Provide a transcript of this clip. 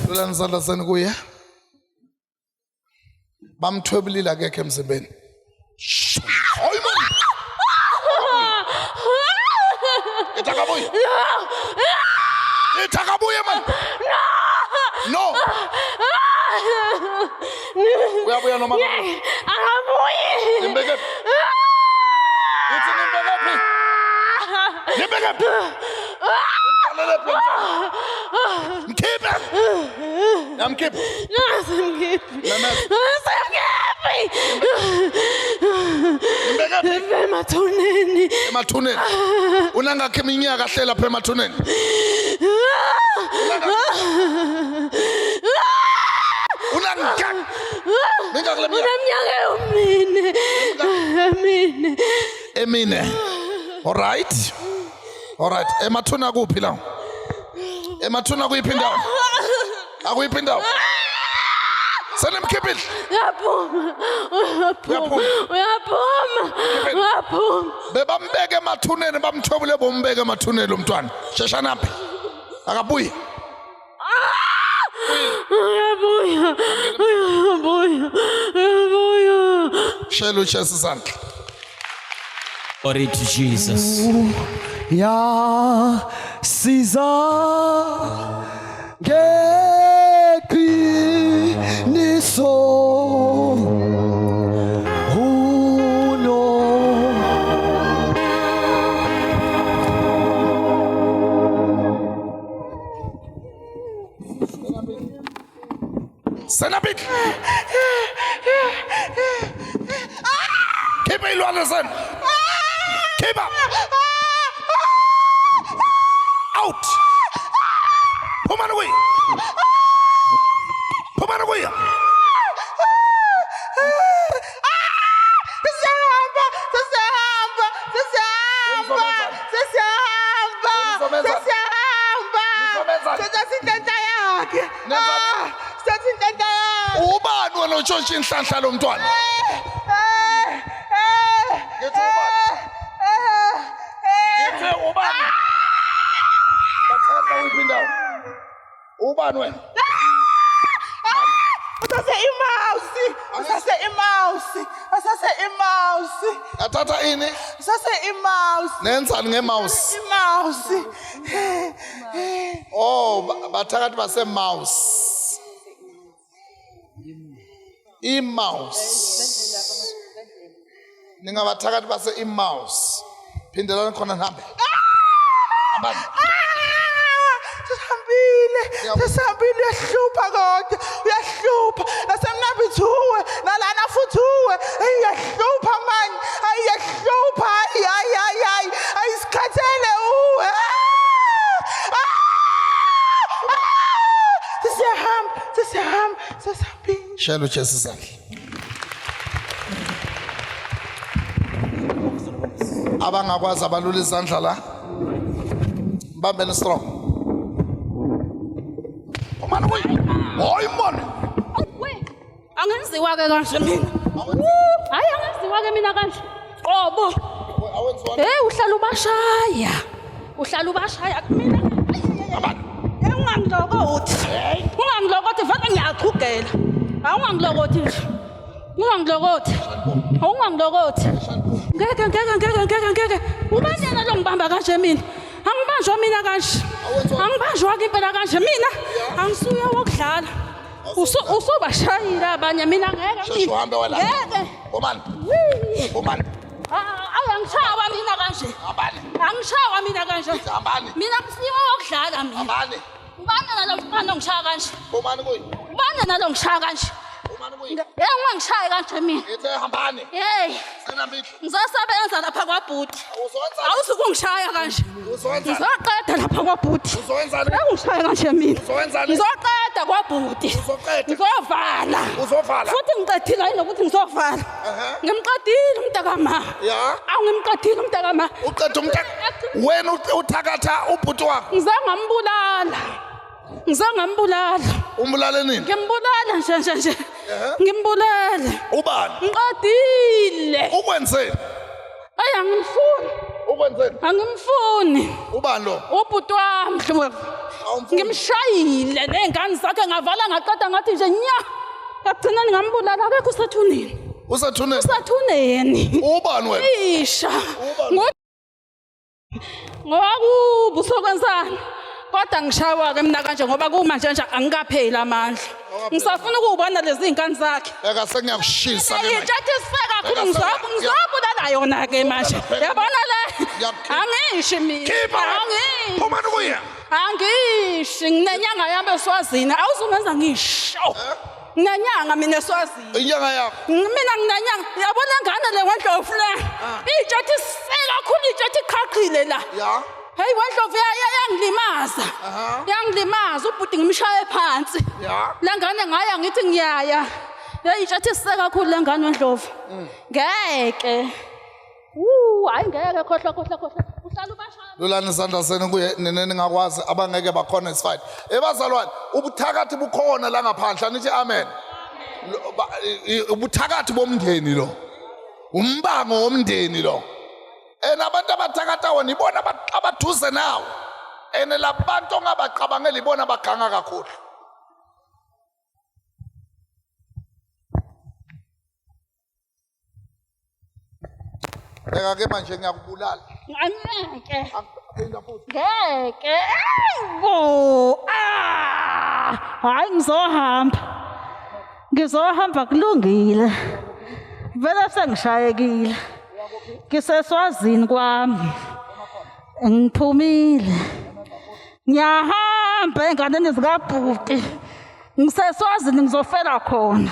Lulani isandla senu kuye. Bamthwebulile akekho emzimbeni. Hayi man. Ithi akabuye. Ithi akabuye man. No. Uyabuya noma akabuyi? Akabuyi. Nimbeke phi? Ithi nimbeke phi? Nimbeke phi? Umthalele phi umntwana? Mkhiphe. Yamkhipha. Ngasimkhiphi. Memeza. Ngasimkhiphi. Nimbeke phi? Emathuneni. Emathuneni. Unangakhi iminyaka ahlela pha emathuneni? Unangakhi? Mingaki le minyaka? Uneminyaka emine. Emine. Emine. All right. All right. Emathuna kuphi la? Emathuna kuyiphi indawo? Akuyiphi indawo? Senimkhiphile. Uyaphuma. Uyaphuma. Uyaphuma. Uyaphuma. Bebambeke emathuneni bamthobule bombeke emathuneni lo mntwana. Sheshana phi? Akabuyi. Uyabuya. Uyabuya. Uyabuya. Shela uJesu isandla. Glory to Jesus. Ya siza ngeqiniso uno Senabik. Khipha ilwane zenu. Khipha. Out. Phumani kuye. Phumani kuye. Sesihamba, sesihamba, sesihamba, sesihamba, sesihamba. Sithatha inhlanhla yakhe. Ah, sithatha inhlanhla yakhe. Ubani wena utshontsha inhlanhla lo mntwana? Ngithi ubani? Ngithi ubani? Bathatha uyiphi indawo? Ubani wena? Usase imouse, usase imouse, usase imouse. Athatha ini? Usase imouse. Nenzani ngemouse? Imouse. Oh, bathakathi base mouse. I-mouse. Ningabathakathi base i-mouse. Phindelani khona nihambe. Hambani. Sesihambile, sesihambile uyahlupha kodwa, uyahlupha. Nasemnambithuwe, nalana futhi uwe. Hey uyahlupha manje. Hayi uyahlupha. Hayi hayi hayi hayi. Ayisikhathele uwe. Sesiyahamba, sesiyahamba, sesihambile. Shela uJesu isandla. Abangakwazi abalula izandla la. Mbambeni strong. Umane kuyi. Hayi mani. We, angenziwa ke kanje mina. Hayi angenziwa ke mina kanje. Qobo. Hey uhlala ubashaya. Uhlala ubashaya mina. Hey ungangilokothi. Ungangilokothi vele ngiyaqhugela. Awungangilokothi nje. Ungangilokothi. Awungangilokothi. Ngeke ngeke ngeke ngeke ngeke. Ubani yena lo ngibamba kanje mina? Angibanjwa mina kanje. Angibanjwa ke impela kanje mina. Angisuye wokudlala. Usubashayile abanye mina ngeke. Sheshe uhambe wena. Ngeke. Ubani? Ubani? Ayi angishawa mina kanje. Hambani. Angishawa mina kanje. Hambani. Mina ngisiwe wokudlala mina. Hambani. Ubani nalo mfana ongishaya kanje? Phumani kuyi. Ubani nalo ngishaya kanje? Phumani kuyi. Hey ungangishayi kanje mina. Ngithe hambani. Hey. Senamihla. Ngizosebenza lapha kwabhuti. Uzowenza. Awuzukungishaya kanje. Uzowenza. Ngizoqeda lapha kwabhuti. Uzowenzani? Ungishaya kanje mina. Uzowenzani? Ngizoqeda kwabhuti. Uzoqeda. Ngizovala. Uzovala. Futhi ngiqedile yini nokuthi ngizovala. Ngimqedile umntakama. Ya. Awu ngimqedile umntakama. Uqeda umntaka. Wena uthakatha ubhuti wakho. Ngize ngambulala. Ngize ngambulala. Umbulale nini? Ngimbulala nje nje nje. Ngimbulale. Ubani? Ngiqedile. Ukwenzeni? Ayi angimfuni. Ukwenzeni? Angimfuni. Ubani lo? Ubhuti wami Ndlovu. Awumfuni? Ngimshayile ney'ngane zakhe ngavala ngaqeda ngathi nje nya. Ekugcineni ngambulala akekho usethuneni. Usethuneni. Usethuneni. Ubani wena? Isha. Ubani? Ngokuba usokwenzani? Kodwa ngishawa-ke mina kanje ngoba kumanje nje angikapheli amandla. Ngisafuna ukuwubona lezi iy'ngane zakhe. Bheka sengiyakushisa ke manje. Itshathise kakhulu Bheka, ngizobulala yona-ke manje. Bheka. Yabona le? Ngiyakukhipha. Angishi mina. Khipha wena. Angishi. Phumani kuye. Angishi nginenyanga yami eSwazini. Awuzungenza ngisho. Nginenyanga mina eSwazini. Inyanga yakho. Mina nginenyanga. Yabona ngane le wendlovu le. Itshathise kakhulu itshathi iqhaqhile la. Ya. Hey wendlovu yangilimaza. Yangilimaza ubhuti ngimshaye phansi. Ya. Le ngane ngaya ngithi ngiyaya. Hey itshathise kakhulu le ngane wendlovu. Ngeke. Wuu, hayi ngeke khohlwa khohlwa khohlwa. Uhlala ubashaya. Lulani isandla senu kuye nina ningakwazi abangeke bakhona is fine. Ebazalwane, ubuthakathi bukhona la ngaphandle anithi amen. Ubuthakathi bomndeni lo. Umbango womndeni lo. And abantu abathakatha wona ibona abaduze nawe. And labantu ongabacabangeli ibona abaganga kakhulu. Bheka ke manje ngiyakubulala. Angeke. Phinda futhi. Ngeke. Ayibo. Ah! Hayi ngizohamba. Ngizohamba kulungile. Vele sengishayekile. Ngiseswazini kwami. Ngiphumile. Ngiyahamba enganeni zikabhuti. Ngiseswazini ngizofela khona.